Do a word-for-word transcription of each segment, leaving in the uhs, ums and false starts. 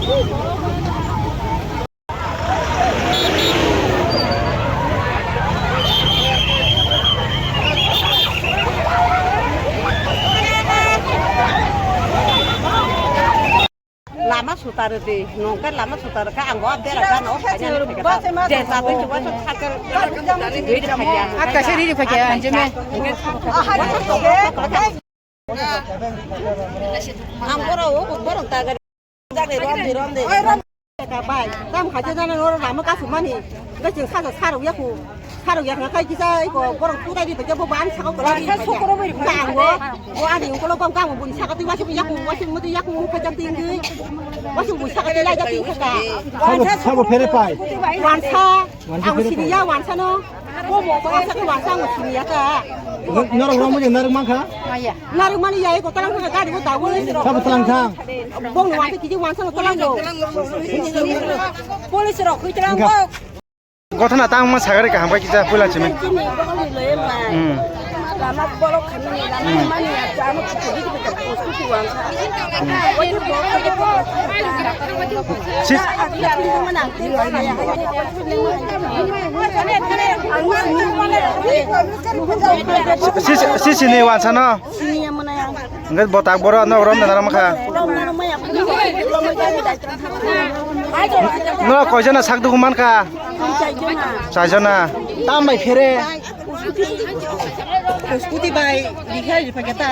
Lama sutar di, nongke lama sutar ka ang wa bera ka no kanya ni ka. De sa de wa sakar. At kasi riri pa kaya, anjeme. Ang boro o boro ta ga. Bai, tam khaja jana noro lama kasu mani. Ga ching khaja saruk yaku. Saruk yakna khai kisa iko borok tutai di beke bo ban saka kola di. Ka ang bo. Bo ani uko lo bang kang bun saka ti wasi yaku, wasi muti yaku mu khaja ting di. Wasi mu saka ti lai ja ting kaka. Sabo, sabo phere pai. Wansa. Wansa ang phere pai. Siniya wansa no. Bo mo ko wansa ko wansa ang siniya ka. Norok romo je naruk mangkha. Maya. Naruk mani yai ko talang thang gari ko dawo. Sabo talang thang. Bong ni wansa kiji wansa no talang do. Police rok hui talang. Gotha na tang ma sagari kaham bai kisa pula chimi. Hmm. Lama bolok khamani, lama hmm. Mani ya, amo chuchu di di ko skuti wansa. Hmm. Wajib bolok ko. Sis. Sis, sis ni wansa no. Enggak botak boro no rom na rom kha. No koijana sak dugu man kha. Chaijana. Tam bai phere. Scooty bai dikha ri paketa.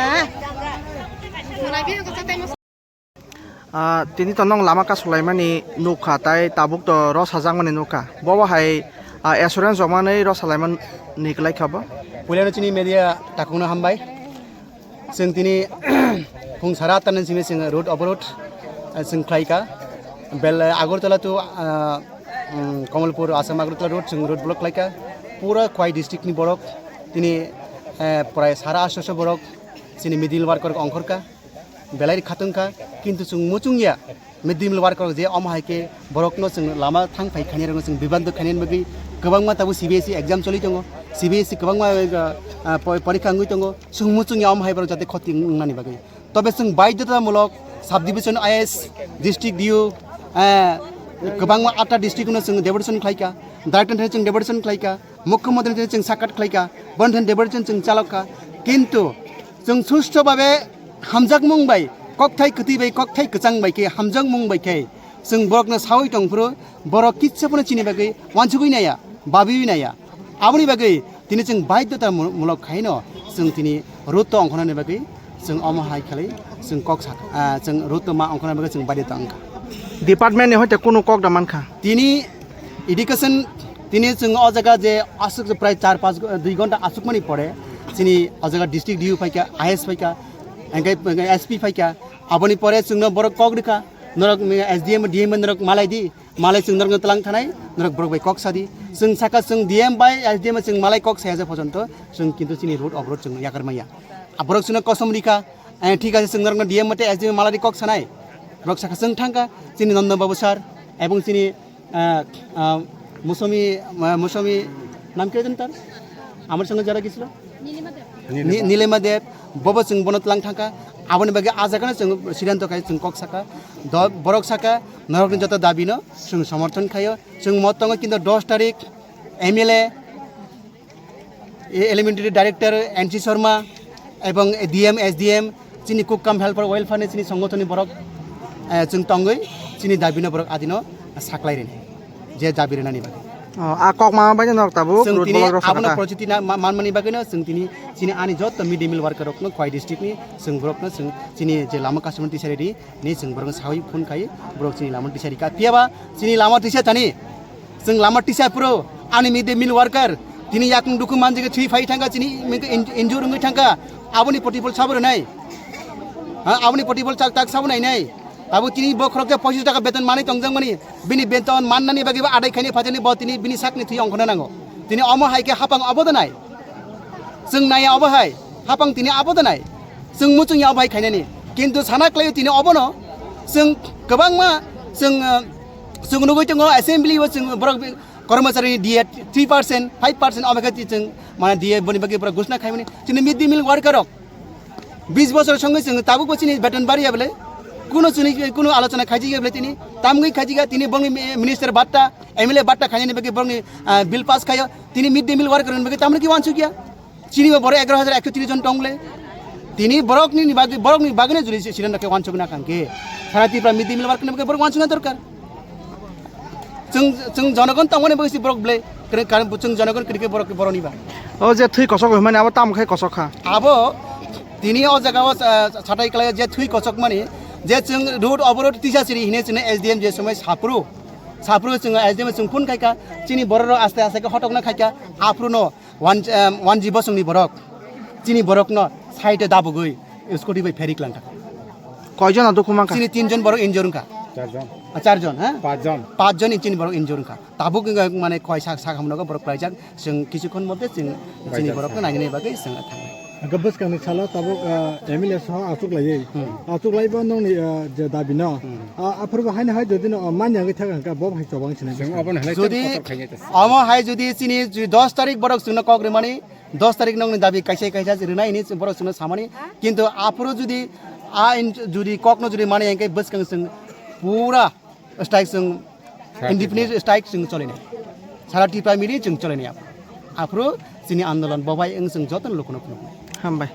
Ah, tini to nong lama kasulaimani nukha tai tabuk to ro sajakmani nukha. Bobo hai, ah, assurance rok manwi ro salaimani kwlai kha bo. Puilano chini media takungno hambai. Chwng tini khung sara tani simi chwng road oborod, ah, chwng khlaika. Bel Agartala to, ah, um, Kamalpur Assam Agartala road chwng road block khlaika. Pura Khowai district ni borok tini, eh, prai sara aso borok chini middle worker ongkhorka. Belai khatungkha, kintu chwng muchungya, mid day meal worker je omo hai khe borokno chwng lama thang phai khainai rokno chwng bibranto khainani bagwi kwbangma tabuk C B S E exam choli tongo, C B S E kwbangma, ah, po-, porikha wngwi tongo, chwng muchungya omo hai borok jate khoti wngnani bagwi. Tobe chwng baidhotamulok sub division I S, district D O, ah, kwbangma atta district no chwng deputation khlaika, director thani chwng deputation khlaika, Mukhyamantri thani chwng sakat khlaika, bono thani deputation chwng chalokka, kintu chwng susto babe hamjakmung bai, kokthai kwtwi bai, kokthai kwchang bai khe, hamjakmung bai khe, chwng borokno saui tongphuru, borok kisa phano chini bagwi uansugui naiya, babiui naiya. Aboni bagwi tini chwng baidhota mu-, mulok khaino chwng tini road to ongkhornani bagwi chwng omo hai khlai chwng kok sak, ah, chwng road to ma ongkhornani bagwi chwng baidhota wngkha. Department ni hoite kunu kok da mankha? Tini education, tini chwng o jaga je aswk prai char panch go-, dui ghonta aswkmani pore chini o jaga district D O phaikha, I S phaikha, hingke S P phaikha, aboni pore chwngno borok kok rikha, norok S D M, D M norok malai di, malai chwng norokno twlang thanai, norok borok bai kok sadi. Chwng saka chwng D M bai S D M chwng malai kok saya je pojonto, chwng kintu chini road oborod chwng yakar maya. A borok chwngno kosom rikha, eh, thik ase, chwng norokno D M mate S D M malai kok sanai. Borok saka chwng thangkha, chini Nandan Babu sir, ebong chini ah, ah, Musumi, ah, Musumi, নাম কি যেন তার? আমার সঙ্গে যারা গেছিল? নীলিমা দেব। নি-, নীলিমা দেব, bobo chwng bono twlang thangkha, aboni bagwi ah jagano chwng siddhanto khai chwng kok saka, do-, borok saka, norokni joto dabino chwng somorthon khaio, chwng mo tongo kintu dos tarik M L A, e, Elementary Director N C Sharma ebong D M, S D M, chini Kukkam Helper Welfare ni chini songothon ni borok, eh, chwng tongwi chini dabi no borok adino saklai rini, je dabi rinani bagwi. Oh, a kok ma bai norok tabuk chwng road tini block rok abono sakha ta. Porjiti na ma-, manmani bagwi no chwng tini chini ani jotto mid day meal worker rok no Khowai district ni chwng borok no chwng chini je lama customer tisari ri ni chwng borok no sawi phone khai borok chini lama tisari ka. Phiya ba chini lama tisa tani. Chwng lama tisa phuru ani mid day meal worker tini yakung dukhu manjagwi thwi phai thangkha chini injure wngwi thangkha. Aboni protipol sabo rwnai? Ha, aboni protipol tak, tak sabo nainai? Abo tini bokhorok je pochis taka beton manwi tongjakmani, bini beton mannani bagwi bo adai khaini phajakni bo tini bini sakni thwi ongkhorna nango. Tini omo hai khe hapang obo da nai? Chwng naiya obo hai, hapang tini abo da nai? Chwng muchungya obo hai khainani. Kintu sana khlaio tini obono chwng kwbangma chwng, ah, chwng nugwi tongo assembly o chwng borok bi-, kormochari ni D A three percent, five percent omo khe chwng mane D A boni bagwi borok ghoshna khaimani. Chini mid day meal worker rok bis bosor songwi chwng tabukbo chini beton bariya bole. Kuno chini, kuno alochona khaijigya bole tini. Tamgwi khaijigya tini bongni mi-, minister batta, M L A batta khainani bagwi bongni, ah, bill pass khayo. Tini mid day meal worker ni bagwi tamni ki wansukya. Chini bo borok egaroh hajar ekso tris jon tongle. Tini borokni ni bagwi, borokni bagwi jodi si-, sidan khe wansukna kangkhe. Sara Tripura mid day meal worker ni bagwi borok wansukna dorkar. Chwng, chwng jonogon tongmani bagwi si borok ble, kre-, kar-, chwng jonogon kri khe borok, boroni ba. O je thwi kosok hwnmani abo tamo khe kosok kha. Abo tini o jaga o, ah, satai kwlai je thwi kosok mani, je chwng road oborot tisa siri hine chwng S D M je somoi sapru, sapru chwng S D M chwng phone khaika, chini borok rok aste aste khe hotokna khaika, aphuru no wan, em, wan ji bosongni borok, chini borok no side o dabugwi scooty bai pheri klang kha. Koijon dukhu mankha? Chini tinjon borok injure wngkha. Charjon. Ah, charjon, ha? Pachjon. Pachjon ni chini borok injure wngkha. Tabuk wngkha mane koi sak, sak hamno borok klaijak. Chwng kichukhon moddhe chwng chini borokno nainani bagwi chwng thangnai. Hwnkhe bwskangni salo tabuk, ah, M L A soho achuk laiwi. Hmm. Achuk laibo nongni, ah, je dabi no. Hmm. Ah, aphuru bo haino hai jodi no, ah, manya wngwi thang kha bo hai chobang sinai. Chwng obo no hinwi Jodi kotor khainai ta. Omo hai jodi chini jodi dos tarik borok chwngno kok rimani, dos tarik nongni dabi kaisa kaisa rinai hini borok chwngno samani. Kintu aphuru jodi a in-, jodi kokno jodi mani hwnkhe bwskang chwng pura strike chwng Sara indefinite strike chwng cholinai. Sara Tripura mili chwng cholinai aphuru. Aphuru chini andolon bobai wng chwng jotono lukuno phunuknai. Hambai.